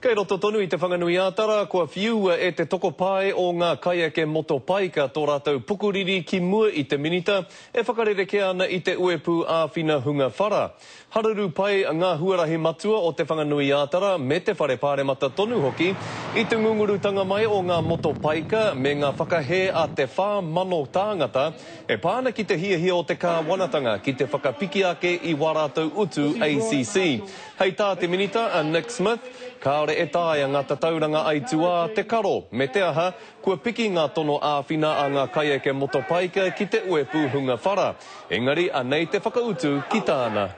Kei roto tonu i Te Whanganui-ā-Tara, kua whiua e te tokopae o ngā kaieke motopaika tō rātou pukuriri ki mua i te Minita e whakarerekē ana i te uepū āwhina hunga whara. Haruru pai ngā huarahi matua o Te Whanganui-ā-Tara me te Whare Pāremata tonu hoki i te ngungurutanga mai o ngā motopaika me ngā whakahē a te 4,000 tāngata e pā ana ki te hiahia o te kāwanatanga ki te whakapiki ake i wā rātou utu ACC. Hei tā te Minita a Nick Smith, kāore e taea ngā tatauranga aituā te karo, me te aha, kua piki ngā tono āwhina a ngā kaieke motopaika ki te uepū hunga whara. Engari, anei te whakautu ki tāna.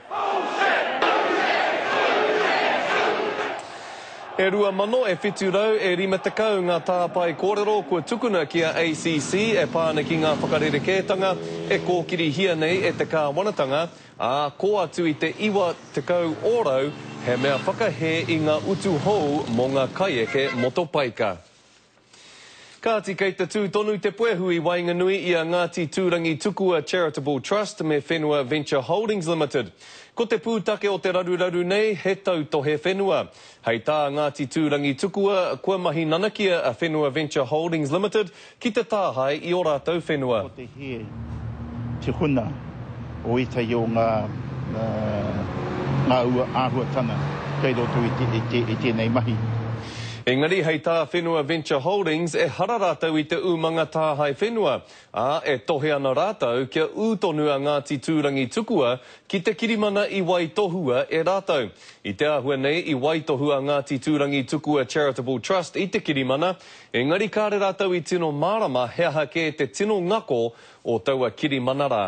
E 2,000 e 700 e 50 ngā tāpae kōrero kua tukuna ki a ACC e pā ana ki ngā whakarerekētanga e kōkirihia nei e te kāwanatanga, ā, kō atu i te 90 ōrau he mea whakahē i ngā utu hou mō ngā kaieke motopaika. Kāti kei te tū tonu te puehu i waenganui i a Ngāti Tūrangitukua Charitable Trust me Whenua Venture Holdings Limited. Ko te pūtake o te raruraru nei he tautohe whenua. Hei tā Ngāti Tūrangitukua, kua mahi nanakia a Whenua Venture Holdings Limited ki te tāhae i ō rātou whenua. Ko te hē te huna o ētahi o ngā ngā āhuatanga kei roto i tēnei mahi. Engari hei tā Whenua Venture Holdings ehara rātou i te umanga tāhae whenua, ā, e tohe ana rātou kia ū tonu a Ngāti Tūrangitukua ki te kirimana i waitohua e rātou. I te āhua nei i waitohu a Ngāti Tūrangitukua Charitable Trust i te kirimana, Engari kāre rātou i tino mārama he aha kē te tino ngako o taua kirimana rā.